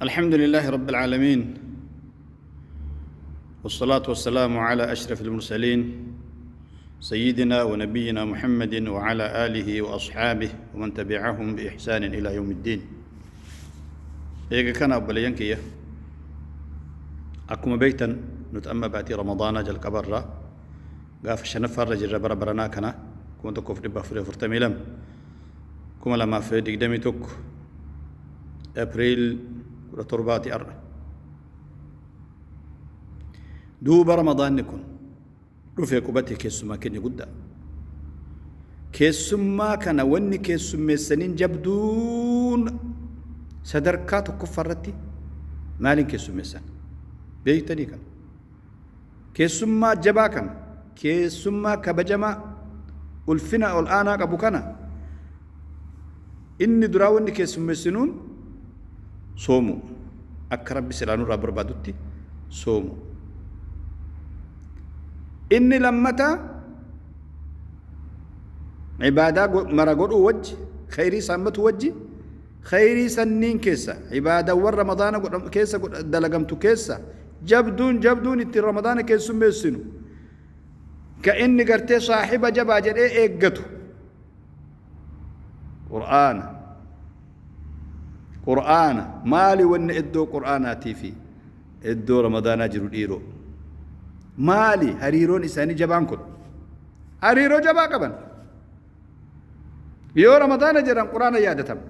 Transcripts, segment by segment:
الحمد لله رب العالمين، والصلاة والسلام على أشرف المرسلين سيدنا ونبينا محمد وعلى آله وأصحابه ومن تبعهم بإحسان إلى يوم الدين. Eega kana obboleeyyan kiyya, akkuma beektan nuti amma baatii Ramadaanaa jalqabarraa gaafa shanaffaarra jirra. Bara baranaa kana 1442, 2021, April 17ti ar'a. Duuba Ramadaanni kun dhufee qubate keessummaa keenya guddaa. Keessummaa kana wanni keessummeessaniin jabduun sadarkaa tokkoffaa irratti maaliin keessummeessan? Beektanii kana. Keessummaa jabaa kana, keessummaa kabajamaa ulfina ol aanaa qabu kana, inni duraa wanni keessummeessinuun soomu, akka Rabbi silaa nurraa barbaadutti soomu. Inni lammataa ibaadaa mara godhuu wajji, khayrii saammatu wajji, khayrii sanniin keessa ibaadawwan Ramadaana keessa dalagamtu keessa jabduun jabduun ittiin Ramadaana keessummeessinu, ka inni gartee saahiba jabaa jedhee eeggatu, Qur'aana. Qur'aana maali? Wanni iddoo Qur'aanaatii fi iddoo Ramadaanaa jiru dhiiroo maali? Hariiroon isaanii jabaan kun hariiroo jabaa qaban. Yoo Ramadaana jedhan Qur'aana yaadatama,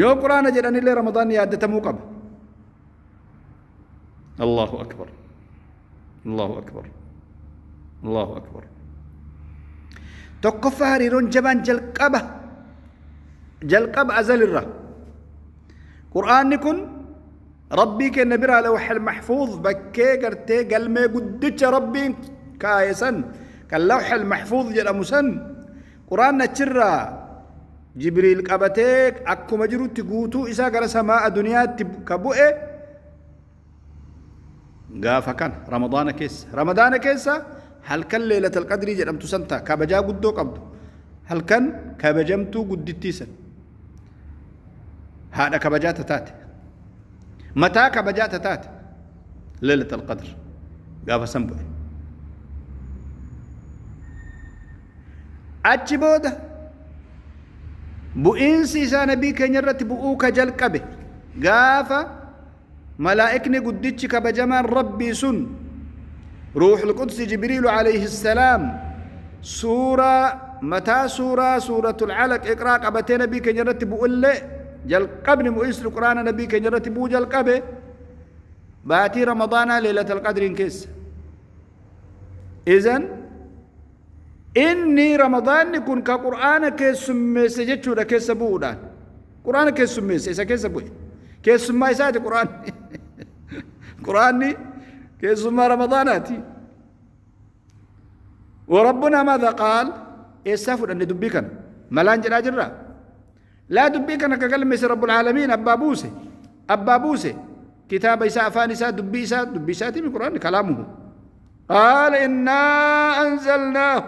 yoo Qur'aana jedhanillee Ramadaanni yaadatamuu qaba. Allahu akbar, Allahu akbar, Allahu akbar! Tokkoffaa, hariiroon jabaan jalqaba jalqaba azalirra Qur'aanni kun Rabbii kenna biraa lawxal maxfuuz, bakkee gartee galmee guddicha Rabbiin kaaye san, kan lawxal maxfuuz jedhamu san, Qur'aanni achirraa Jibriil qabatee akkuma jirutti guutuu isaa gara samaa duniyaatti ka bu'e gaafa kana Ramadaana keessa. Ramadaana keessa halkan Leelatal Qadrii jedhamtu san ta'a kabajaa guddoo qabdu, halkan kabajamtuu guddittii san, haadha kabajaa tataate, mataa kabajaa tataate, Leelatal Qadr gaafa san bu'e. Achi booda bu'iinsi isaa nabii keenya irratti bu'uu ka jalqabe gaafa malaa'ikni guddichi kabajamaan Rabbii sun, Ruuxul Qudsi Jibriilu alayhi salaam, suuraa mataa suuraa Suuratul Alaq, Iqraa qabatee nabii keenya irratti bu'ullee. Jalqabni bu'iinsi Quraana nabii keenya irratti bu'uu jalqabe baatii Ramadaanaa Leelatal Qadriin keessa. Izan inni Ramadaanni kun ka Qur'aana keessummeesse jechuudha. Keessa bu'uudhaan Qur'aana keessummeesse, isa keessa bu'e, keessummaa isaati Qur'aanni. Qur'aanni keessummaa Ramadaanaati. وربنا ماذا قال؟ Eessaa fudhanne dubbii kana? Malaan jedhaa jirra laa. Dubbii kana ka galmeesse Rabbul Aalamiin, abbaa buuse, abbaa buuse kitaaba isaa, afaan isaa, dubbii isaa, dubbii isaati. Qur'aanni كلامه. قال: إنا أنزلناه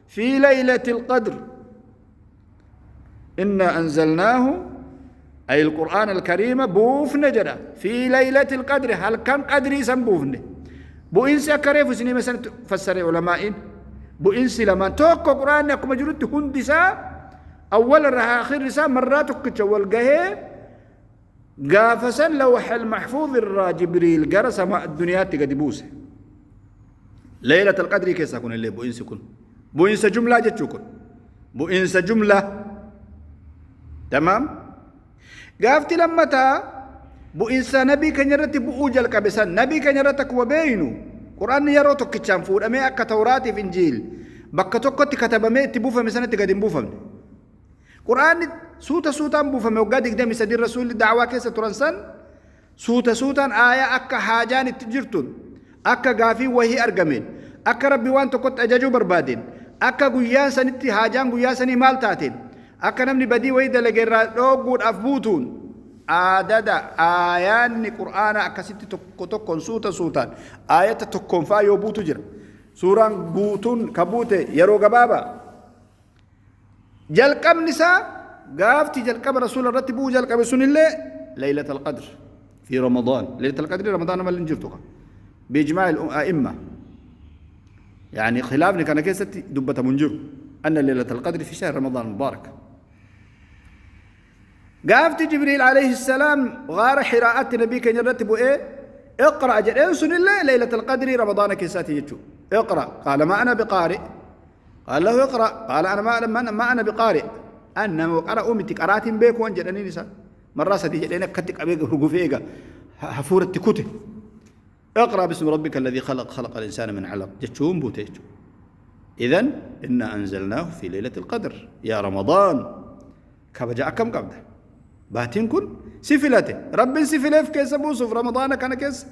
في ليلة القدر. إنا أنزلناه، أي القرآن الكريم، buufne jedha, في ليلة القدر، halkan qadrii san buufne. Bu'insi akka reefu isinii sanatti fassare ulamaa'iin, bu'insi lamaan. Tokko, Qur'aanni akkuma jirutti hundi isaa awwala irraa akhirri isaa marraa tokkicha wal gahee gaafa san lawxal maxfuuz irraa Jibriil gara sama addunyaatti gadi buuse Leeylat Alqadrii keessaa. Kun illee bu'insi kun bu'insa jumlaa jechuu, kun bu'insa jumlaa. Tamaam. Gaafti lammataa bu'insa nabii keenya irratti bu'uu jalqabe san, nabii keenya irratti akkuma beeynu Qur'aanni yeroo tokkichaan fuudhamee akka Tawraatiif Injiil bakka tokkotti katabamee itti buufame sanatti gadi hin buufamne. Qur'aanni suuta suutaan buufame. Waggaa 23 rasuulli da'waa keessa turan san suuta suutaan aayaa akka haajaan itti jirtuun, akka gaafii wahii argameen, akka Rabbi waan tokkotti ajajuu barbaadeen, akka guyyaan sanitti haajaan guyyaa sanii maal taateen, akka namni badii wayii dalage irraa dhoogguudhaaf buutuun, aadada aayaanni Qur'aanaa akkasitti tokko tokkoon suuta suutaan aayata tokkoon faa yoo buutu jira. Suuraan guutuun ka buute yeroo gabaabaa. Jalqabni isaa gaafti jalqaba rasuula irratti bu'uu jalqabe sunillee ليلة القدر في رمضان. ليلة القدر رمضان ما اللي نجرتك بإجماع الأئمة، يعني خلافنا كان كيست دبة منجر أن ليلة القدر في شهر رمضان المبارك. قافت جبريل عليه السلام غار حراءة نبي كان يرتب إيه؟ اقرأ جل الله ليلة القدر رمضان كيساتي يجو اقرأ. قال ما أنا بقارئ. قال له اقرأ. قال أنا ما أنا بقارئ. أنا قرأ أمتي قرأت بيك وأن جلني نساء مرة سدي جلنا كتك أبيك رجوفيجا هفورة تكوته. اقرأ باسم ربك الذي خلق، خلق الإنسان من علق. جتشون بوتيجو. إذن إنا أنزلناه في ليلة القدر يا رمضان. كبجا كم قبله باتين كن سفلته رب سفلف كيس بوسف رمضان كان كيس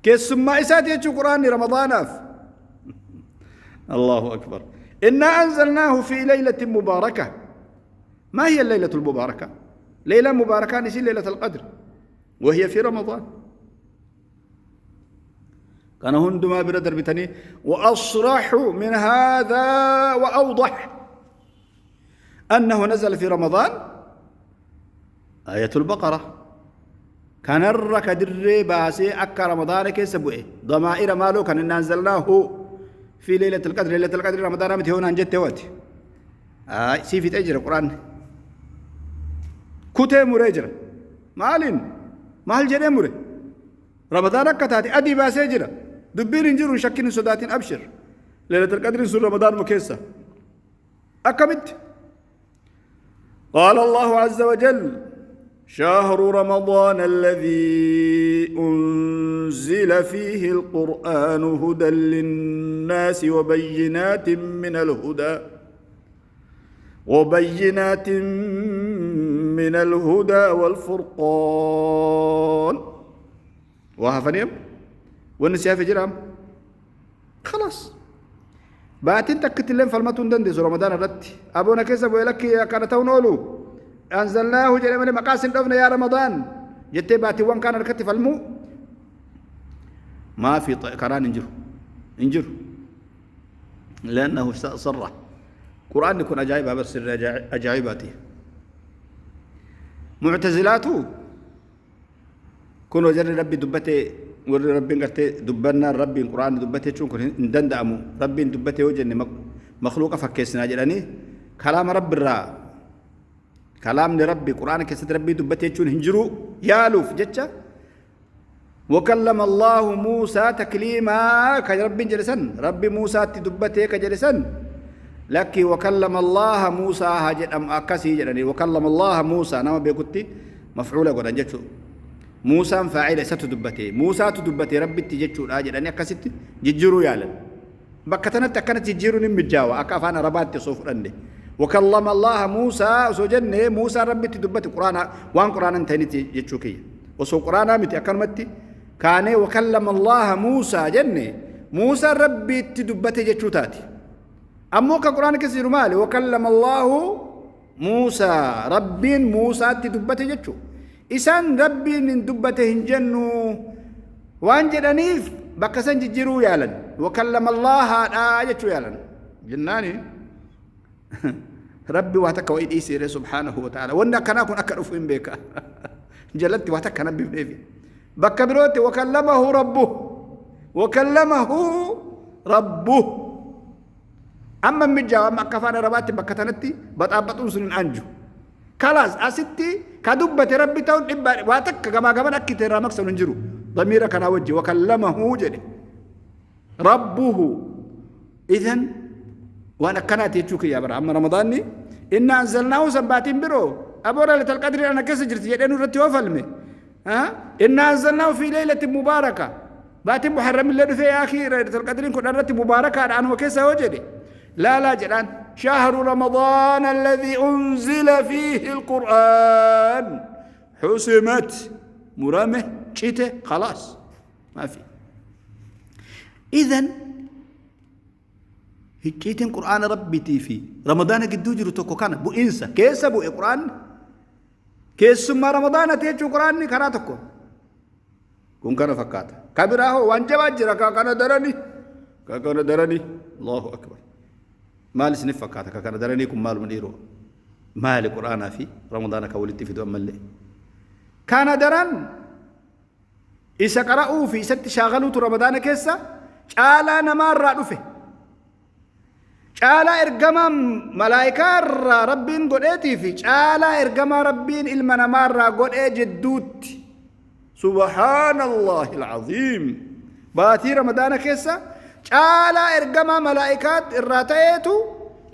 كيس ثم إسات يجو قرآن رمضان. الله أكبر. إنا أنزلناه في ليلة مباركة. ما هي الليلة المباركة؟ ليلة مباركة نسي ليلة القدر وهي في رمضان. كان هندما بردر بتني وأصرح من هذا وأوضح أنه نزل في رمضان آية البقرة. كان الرك در باسي أكا رمضان كيسبوه ضمائر مالو كان إن أنزلناه في ليلة القدر. ليلة القدر رمضان متى هنا جت وقت سيفي تأجر القرآن كتير مريجر مالين مال جري مري رمضان كتاتي أدي باسي جرا دبير إنجر شكين سوداتين أبشر ليلة القدر سور رمضان مكيسة أكمت. قال الله عز وجل شهر رمضان الذي أنزل فيه القرآن هدى للناس وبينات من الهدى وبينات من الهدى والفرقان. وهفنيم والنسيا في جرام خلاص باتين تكتلين فالمتون دندس رمضان الرت أبونا كسب ويلك يا كانتون أولو أنزلناه جل من مقاصد دفن يا رمضان جت باتي وان كان الكتف المو ما في قران انجر انجر لأنه صرح قرآن يكون أجايب بس أجايباتي معتزلاته كونوا جل ربي دبته ور ربي قرت دبنا ربي القرآن دبته شو كن دندأمو ربي دبته وجن مخلوق فكسنا جلني كلام رب الرا كلام لربي قرآن كسد ربي دبته شو هنجرو يالوف جتة وكلم الله موسى تكليما كربي جلسن ربي موسى تدبته كجلسن لك وكلم الله موسى هاجر أم أكسي جلني وكلم الله موسى نما بيقولتي مفعولة قرآن جتشو موسى فاعل ستدبته موسى تدبته ربي تجتشو الآجر أني أكست ججرو يالا بكتنا تكنت ججرو نمجاوا أكافانا ربات تصوف عندي وكلم الله موسى سجنة موسى ربي تدبته قرآن وان قرآن تاني تجتشو كي وسو قرآن متى أكلمتي كان وكلم الله موسى جنة موسى ربي تدبته جتشو تاتي أمو كقرآن كثير مالي وكلم الله موسى ربي موسى تدبته جتشو إسان ربي من دبته جنو وان جدنيف بكسن ججرو يالن وكلم الله آية يالن جناني ربي واتك وإيد إيسير سبحانه وتعالى وانا كان أكون أكرف إن بك جلت واتك نبي بنبي بكبروت وكلمه ربه وكلمه ربه أما مجا أما كفانا رباتي بكتنتي بتأبطون سنين أنجو خلاص أستي كدبة ربي تون إبار واتك كما كما نكتر رامك سننجرو ضميرك أنا وجه وكلمه جل ربه. إذن وأنا كانت يتشوك يا برا أما رمضاني إن أنزلناه سباتين برو أبورا لتلقدر أنا كسجرت يدين رتي وفلمي ها إن أنزلناه في ليلة مباركة باتين محرم الليل في أخير ليلة القدر كنا رتي مباركة أنا وكيسة وجدي لا لا جلان شهر رمضان الذي أنزل فيه القرآن حسمت مرامه شيته خلاص ما في. إذن هكيتين قرآن ربي تي في رمضان قد دوجر توكو كان بو إنسا كيسا بو القرآن كيس ما رمضان تيجو قرآن كراتكو كون كان فكاتا كبيراه وانجبا جرا كان درني كان درني الله أكبر مال سنف فكاتا كان درني كم مال من إيرو مال قرآن في رمضان كولدت في دوم ملي Kana daran isa qara'uu fi isatti shaagaluutu Ramadaana keessa caalaa namaarraa dhufe. Caalaa ergamaa malaayikaa irraa Rabbiin godheetii fi caalaa ergamaa Rabbiin ilma namaarraa godhee jidduutti. Subhaanallahi alcaziim. Baatii Ramadaana keessa caalaa ergamaa malaayikaa irraa ta'eetu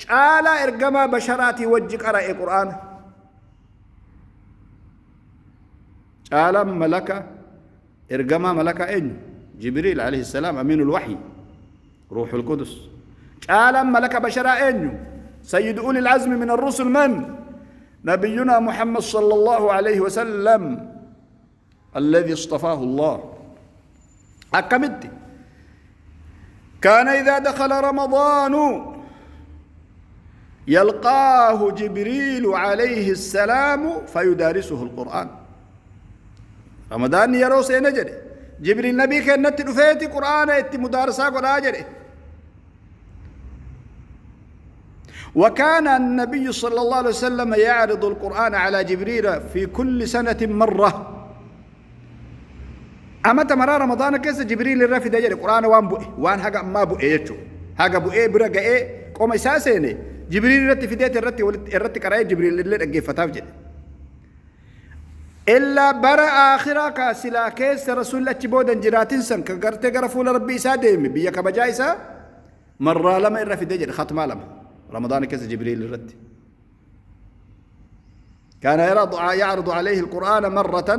caalaa ergamaa basharaatii wajji qara'e Qur'aana. Caalaan malaka ergamaa malakaa eenyu? Jibriil alayhi salaam, amiinul waxyi, ruuxul qudus. Caalaan malaka basharaa eenyu? Sayyidu ulil azmi min arrusul man? Nabiyyunaa Muhammad sallallahu alayhi wasallam alladhi istafaahu Allah. Akkamitti? Kaana idhaa dakhala Ramadaanu يلقاه جبريل عليه السلام فيدارسه القرآن. رمضان yeroo seene jedhe Jibriil nabii kennatti dhufeeti Qur'aana itti mudaarasaa godhaa jedhe. وكان النبي صلى الله عليه وسلم يعرض القرآن على جبريل في كل سنة مرة. أما مرة رمضان كيس جبريل الرافد يجري القرآن وان بؤ وان حاجة ما بؤ يجو حاجة بؤ برجع إيه قوم إساسيني جبريل رت فديت الرت الرت كراي جبريل اللي رجع فتاف جد إلا برا آخرة كاسلا كيس رسول الله تبودا جراتين سن كقرت قرفول ربي سادم بيا كبجايسا مرة لما الرفد يجري ختم لما رمضان كيس جبريل الرد كان يعرض عليه القرآن مرة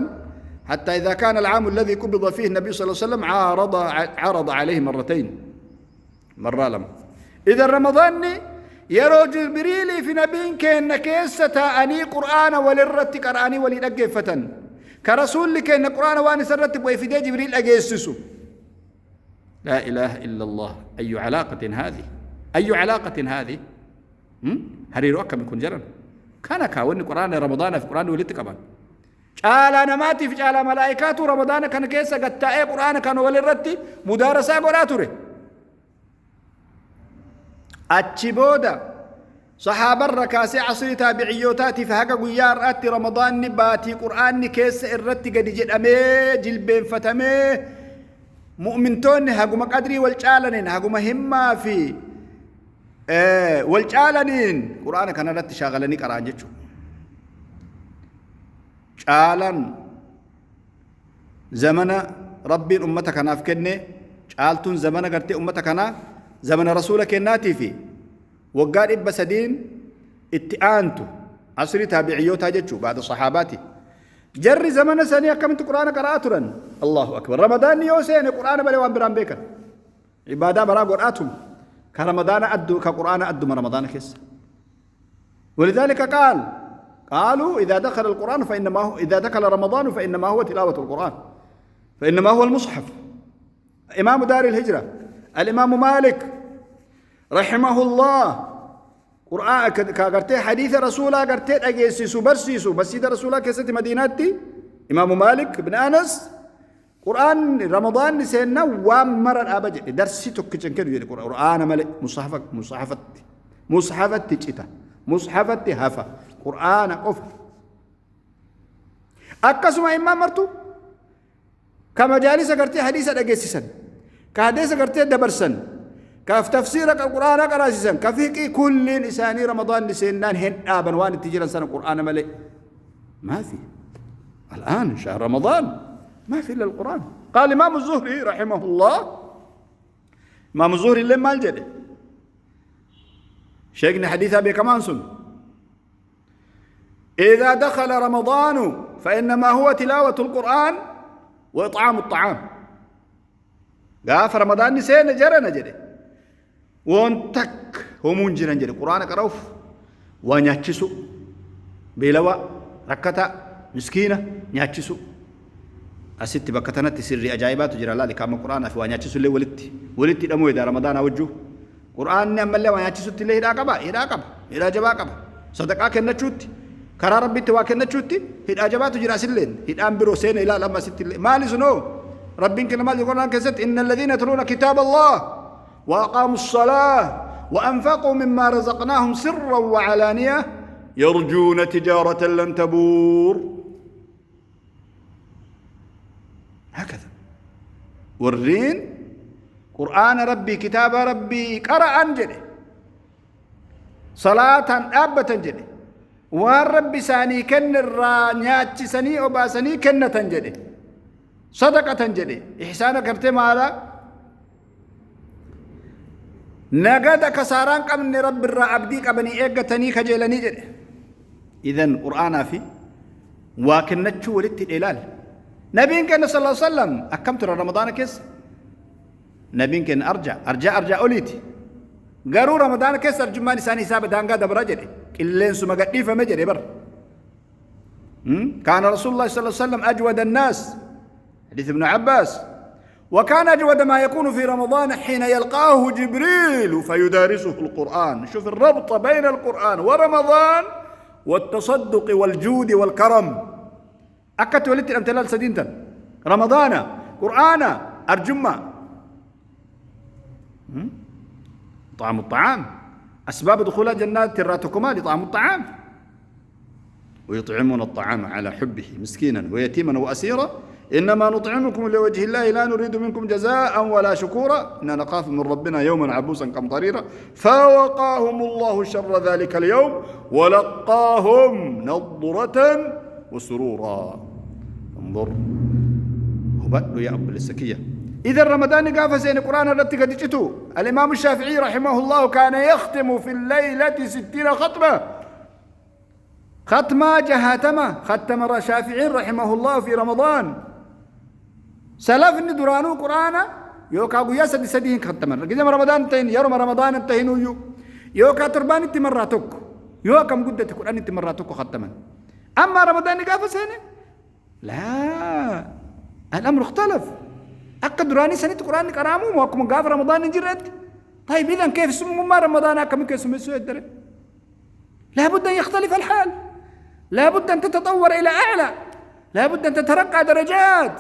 حتى إذا كان العام الذي قبض فيه النبي صلى الله عليه وسلم عرض عليه مرتين مرة لما. إذا رمضان يرو جبريل في نبي كأن كيسة أني قرآن وللرت قرآني وللأجفتن كرسول كأن قرآن وأنا سرت ويفدي جبريل أجيسسه. لا إله إلا الله. أي علاقة هذه؟ أي علاقة هذه؟ هريرو أكم يكون جرا كان كاون قرآن رمضان في قرآن ولدت كمان caalaa namaatiif caalaa malaa'ikaatu Ramadaana kana keessa gattaa'ee Qur'aana kana walirratti mudaarasaa godhaa ture. Achi booda sahaabarra kaasee asrii taabiciyootaatiif haga guyyaa har'aatti Ramadaanni baatii Qur'aanni keessa irratti gadi jedhamee jilbeenfatamee mu'mintoonni haguma qadrii wal caalaniin haguma himmaa fi wal caalaniin Qur'aana kanarratti shaagalanii qara'an jechuudha. Caalaan zamana Rabbiin ummata kanaaf kenne caaltuun zamana gartee ummata kanaa zamana rasuula kennaatii fi waggaa 300 itti aantu asrii taabiciyootaa jechuu baada sahaabaati. Jarri zamana sanii akkamitti Qur'aana qara'aa turan? Allahu akbar. Ramadaanni yoo seene Qur'aana malee waan biraan beekan. Ibaadaa baraa godhaatum ka Ramadaana addu ka Qur'aana adduma Ramadaana keessa. ولذلك قالوا إذا دخل القرآن فإنما هو إذا دخل رمضان فإنما هو تلاوة القرآن فإنما هو المصحف. إمام دار الهجرة الإمام مالك رحمه الله قرآن كقرتي حديث رسوله قرتي أجيسيسو برسيسو مسجد رسوله كيست مدينتي إمام مالك بن أنس قرآن رمضان سنة ومر الأبج درسي تكجن كده يقول قرآن ملك مصحفك مصحفة تجتا مصحفة هفا قرآن قف أكسما إمام مرتو كمجالس قرتي حديث أجيسيسن كحديث قرتي دبرسن كاف تفسير القرآن قراسيسن كفيك كل إنسان رمضان لسنان هن آبن وان تجيرا سنة قرآن ملئ ما في الآن شهر رمضان ما في إلا القرآن. قال إمام الزهري رحمه الله، إمام الزهري اللي ما الجد شيخنا حديث أبي كمان سن إذا دخل رمضان فإنما هو تلاوة القرآن وإطعام الطعام. قاف رمضان نسينا جرنا جري وانتك همون جرنا جري قرآن كروف ونياتشسو بيلوا ركتا مسكينة نياتشسو أستي بكتنا تسري أجايبات جرى الله لكام القرآن في ونياتشسو اللي ولدتي دمو إذا رمضان أوجه قرآن نعم الله ونياتشسو تلي هراقبا هراقبا هراجبا صدقاك النجوتي كرا ربي تواكلنا تشوتي هيد أجابات جرى سلين هيد أمبرو سين إلى لما ست ما لزنو ربين كنا ما يقولون كزت إن الذين يتلون كتاب الله وأقاموا الصلاة وأنفقوا مما رزقناهم سرا وعلانية يرجون تجارة لن تبور. Hakada. Warreen Qur'aana Rabbii kitaaba Rabbii qara'an jedhe. Salaataan dhaabbatan jedhe. Waan Rabbi isaanii kenne irraa nyaachisanii obaasanii kennatan jedhe. Sadaqatan jedhe. Ihsaana gartee maalaa? Nagada kasaaraan qabne Rabbi irraa abdii qabanii eeggatanii kajeelanii jedhe. Idan Qur'aanaa fi waa kennachuu walitti hidhe ilaali. Nabiin keenya sallallahu alaihi wasallam akkam ture Ramadaana keessa? Nabiin keenya arjaa, arjaa arjaa oliiti. Garuu Ramadaana keessa arjummaan isaanii hisaaba daangaa dabra jedhe. Qilleensuma gadhiifame jedhe bar. كان رسول الله صلى الله عليه وسلم أجود الناس حديث ابن عباس وكان أجود ما يكون في رمضان حين يلقاه جبريل فيدارسه القرآن. شوف الربط بين القرآن ورمضان والتصدق والجود والكرم. أكت ولدت الأمثال سدينتا رمضان قرآن أرجمة طعام الطعام أسباب دخول الجنات الراتكما لطعام الطعام ويطعمون الطعام على حبه مسكينا ويتيما وأسيرا إنما نطعمكم لوجه الله لا نريد منكم جزاء ولا شكورا إنا نخاف من ربنا يوما عبوسا قمطريرا فوقاهم الله شر ذلك اليوم ولقاهم نضرة وسرورا. انظر هبأ يا أبو السكية. إذا رمضان قاف زين القرآن التي قد جئتوا. الإمام الشافعي رحمه الله كان يختم في الليلة 60 ختمة، ختمة جهاتمة ختم الشافعي رحمه الله في رمضان. سلفني درانو قرآن يوكا قويا سدي سديهن ختمن قدام رمضان تين يوم رمضان انتهنو يو يوكا تربان انت مراتك يوكا مقدة قرآن انت مراتك ختمن. أما رمضان قاف سنة لا، الأمر اختلف. أكد دراني سنة قرآن كرامو وأكم قاف رمضان جرد. طيب إذا كيف سمو ما رمضان أكم كيف سمو سويد؟ لابد أن يختلف الحال، لابد أن تتطور إلى أعلى، لابد أن تترقى درجات.